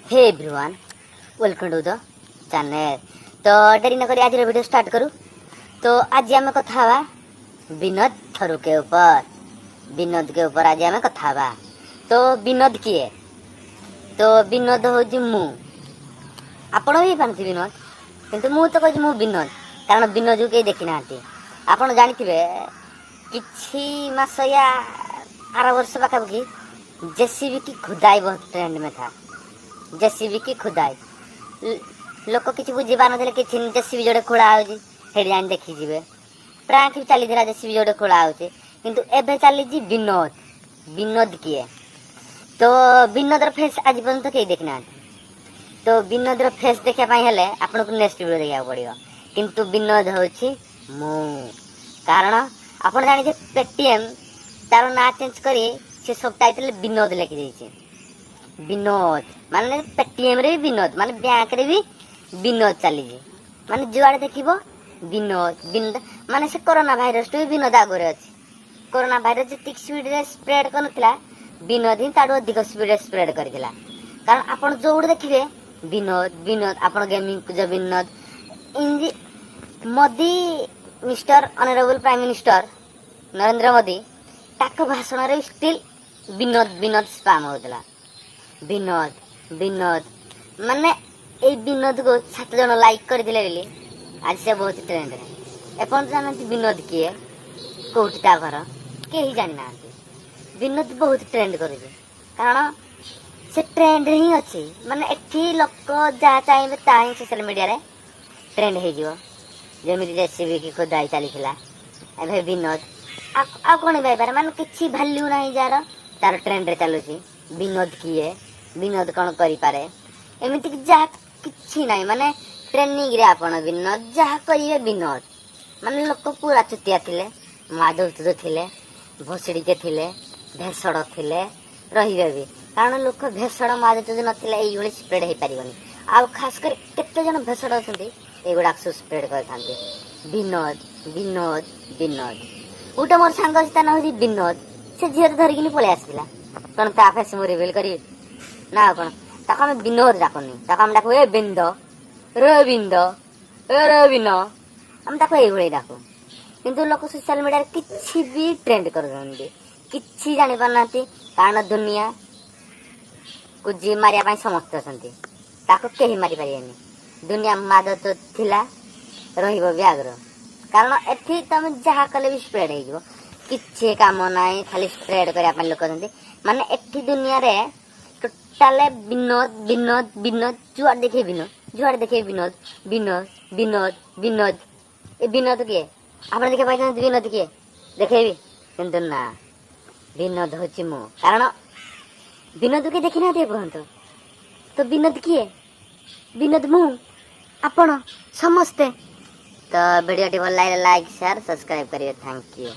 Hey everyone, welcome to the channel. ତ ଡେରି ନ କରି ଆଜିର ଭିଡ଼ିଓ ଷ୍ଟାର୍ଟ କରୁ। ତ ଆଜି ଆମେ କଥା ହେବା ବିନୋଦ ଥରୁ के ऊपर। ବିନୋଦ के ऊपर ଆଜି ଆମେ କଥା ହେବା। ତ ବିନୋଦ କିଏ? ତ ବିନୋଦ ହେଉଛି ମୁଁ। ଆପଣ ବି ହେଇପାରନ୍ତି ବିନୋଦ, କିନ୍ତୁ ମୁଁ ତ କହୁଛି ମୁଁ ବିନୋଦ, କାରଣ ବିନୋଦକୁ କେହି ଦେଖିନାହାନ୍ତି। ଆପଣ ଜାଣିଥିବେ, କିଛି ମାସ ୟା ଆର ବର୍ଷ ପାଖାପାଖି जेसीबी की खुदाई बहुत ट्रेंड में था। जेसीबी की खुदाई, ଲୋକ କିଛି ବୁଝିପାରୁନଥିଲେ କିଛି। ଜେସିବି ଯୋଉଟେ ଖୋଳା ହେଉଛି, ସେଠି ଯାଇ ଦେଖିଯିବେ। ପ୍ରାଙ୍କ ବି ଚାଲିଥିଲା, ଜେସିବି ଯୋଉଟେ ଖୋଳା ହେଉଛି। କିନ୍ତୁ ଏବେ ଚାଲିଛି ବିନୋଦ। ବିନୋଦ କିଏ? ତ ବିନୋଦର ଫେସ୍ ଆଜି ପର୍ଯ୍ୟନ୍ତ କେହି ଦେଖିନାହାନ୍ତି। ତ ବିନୋଦର ଫେସ୍ ଦେଖିବା ପାଇଁ ହେଲେ ଆପଣଙ୍କୁ ନେକ୍ସଟ ଭିଡ଼ିଓ ଦେଖିବାକୁ ପଡ଼ିବ। କିନ୍ତୁ ବିନୋଦ ହେଉଛି ମୁଁ, କାରଣ ଆପଣ ଜାଣିଥିବେ, ପେଟିଏମ୍ ତାର ନାଁ ଚେଞ୍ଜ କରି ସେ ସବୁ ଟାଇଟେଲ ବିନୋଦ ଲେଖିଦେଇଛି। ବିନୋଦ ମାନେ ପେଟିଏମରେ ବି ବିନୋଦ, ମାନେ ବ୍ୟାଙ୍କରେ ବି ବିନୋଦ ଚାଲିଛି। ମାନେ ଯୁଆଡ଼େ ଦେଖିବ ବିନୋଦ, ବିନୋଦ। ମାନେ ସେ କରୋନା ଭାଇରସଠୁ ବି ବିନୋଦ ଆଗରେ ଅଛି। କରୋନା ଭାଇରସ ଯେତିକି ସ୍ପିଡରେ ସ୍ପ୍ରେଡ୍ କରିନଥିଲା, ବିନୋଦ ହିଁ ତାଠୁ ଅଧିକ ସ୍ପିଡରେ ସ୍ପ୍ରେଡ୍ କରିଥିଲା। କାରଣ ଆପଣ ଯୋଉଠି ଦେଖିବେ ବିନୋଦ, ବିନୋଦ। ଆପଣ ଗେମିଂ ପୂଜା ବିନୋଦ ଇଞ୍ଜି Modi, mister honourable prime minister Narendra Modi, ତାଙ୍କ ଭାଷଣରେ ବି ଷ୍ଟିଲ୍ ବିନୋଦ, ବିନୋଦ ସ୍ପାମ ହଉଥିଲା। ବିନୋଦ, ବିନୋଦ। ମାନେ ଏଇ ବିନୋଦକୁ ସାତ ଜଣ ଲାଇକ୍ କରିଥିଲେ ବୋଲି ଆଜି ସେ ବହୁତ ଟ୍ରେଣ୍ଡରେ। ଏପର୍ଯ୍ୟନ୍ତ ଜାଣନ୍ତି ବିନୋଦ କିଏ, କୋଉଠି ତା ଘର, କେହି ଜାଣିନାହାନ୍ତି। ବିନୋଦ ବହୁତ ଟ୍ରେଣ୍ଡ କରୁଛି, କାରଣ ସେ ଟ୍ରେଣ୍ଡରେ ହିଁ ଅଛି। ମାନେ ଏଠି ଲୋକ ଯାହା ଚାହିଁବେ, ତାହା ହିଁ ସୋସିଆଲ ମିଡ଼ିଆରେ ଟ୍ରେଣ୍ଡ ହେଇଯିବ। ଯେମିତି ଜେସିବି କି ଖୋଦାଇ ଚାଲିଥିଲା, ଏବେ ବିନୋଦ। ଆଉ କ'ଣ ବି ହେଇପାରେ। ମାନେ କିଛି ଭାଲ୍ୟୁ ନାହିଁ ଯାହାର, ତାର ଟ୍ରେଣ୍ଡରେ ଚାଲୁଛି। ବିନୋଦ କିଏ, ବିନୋଦ କ'ଣ କରିପାରେ, ଏମିତି କି ଯାହା କିଛି ନାହିଁ। ମାନେ ଟ୍ରେନିଂରେ ଆପଣ ବିନୋଦ, ଯାହା କରିବେ ବିନୋଦ। ମାନେ ଲୋକ ପୁରା ଚୁତିଆ ଥିଲେ, ମାଧୁଚୁଦ ଥିଲେ, ଭୋସଡ଼ିକେ ଥିଲେ, ଭେଷଡ଼ ଥିଲେ, ରହିବେ ବି। କାରଣ ଲୋକ ଭେଷଡ଼ ମାଧୁଚୁଦ ନଥିଲେ ଏଇଭଳି ସ୍ପ୍ରେଡ୍ ହେଇପାରିବନି। ଆଉ ଖାସ କରି କେତେ ଜଣ ଭେଷଡ଼ ଅଛନ୍ତି, ଏଗୁଡ଼ାକ ସବୁ ସ୍ପ୍ରେଡ୍ କରିଥାନ୍ତି। ବିନୋଦ, ବିନୋଦ, ବିନୋଦ। ଗୋଟେ ମୋର ସାଙ୍ଗ ଅଛି, ତା ନାଁ ହେଉଛି ବିନୋଦ। ସେ ଝିଅରେ ଧରିକିନି ପଳେଇ ଆସିଥିଲା। କ'ଣ ତା ଫେସ୍ ମୁଁ ରିଭିଲ୍ କରିବି ନା ଆଉ କ'ଣ? ତାକୁ ଆମେ ବିନୋଦ ଡାକୁନି, ତାକୁ ଆମେ ଡାକୁ, ଏ ବିନ୍ଦ ରେ, ବିନ୍ଦ ଏ ରେ ବିନ। ଆମେ ତାକୁ ଏଇଭଳି ଡାକୁ। କିନ୍ତୁ ଲୋକ ସୋସିଆଲ ମିଡ଼ିଆରେ କିଛି ବି ଟ୍ରେଣ୍ଡ କରୁଛନ୍ତି, କିଛି ଜାଣିପାରୁନାହାନ୍ତି। କାରଣ ଦୁନିଆକୁ ଯିଏ ମାରିବା ପାଇଁ ସମସ୍ତେ ଅଛନ୍ତି, ତାକୁ କେହି ମାରିପାରିବେନି। ଦୁନିଆ ମାଦ ତ ଥିଲା, ରହିବ ବି ଆଗରୁ। କାରଣ ଏଠି ତମେ ଯାହା କଲେ ବି ସ୍ପ୍ରେଡ୍ ହେଇଯିବ। କିଛି କାମ ନାହିଁ, ଖାଲି ସ୍ପ୍ରେଡ୍ କରିବା ପାଇଁ ଲୋକ ଅଛନ୍ତି। ମାନେ ଏଠି ଦୁନିଆରେ ଟୋଟାଲ ବିନୋଦ, ବିନୋଦ, ବିନୋଦ। ଯୁଆଡ଼େ ଦେଖିବେ ବିନୋଦ, ଯୁଆଡ଼େ ଦେଖିବେ ବିନୋଦ, ବିନୋଦ, ବିନୋଦ, ବିନୋଦ। ଏ ବିନୋଦ କିଏ? ଆପଣ ଦେଖିବା ପାଇଛନ୍ତି ବିନୋଦ କିଏ? ଦେଖେଇବି, କିନ୍ତୁ ନା, ବିନୋଦ ହେଉଛି ମୁଁ। କାରଣ ବିନୋଦ କିଏ ଦେଖିନାହାନ୍ତି ଏପର୍ଯ୍ୟନ୍ତ। ତ ବିନୋଦ କିଏ? ବିନୋଦ ମୁଁ, ଆପଣ ସମସ୍ତେ। ତ ଭିଡ଼ିଓଟି ଭଲ ଲାଗିଲେ ଲାଇକ୍, ସେୟାର, ସବସ୍କ୍ରାଇବ୍ କରିବେ। Thank you.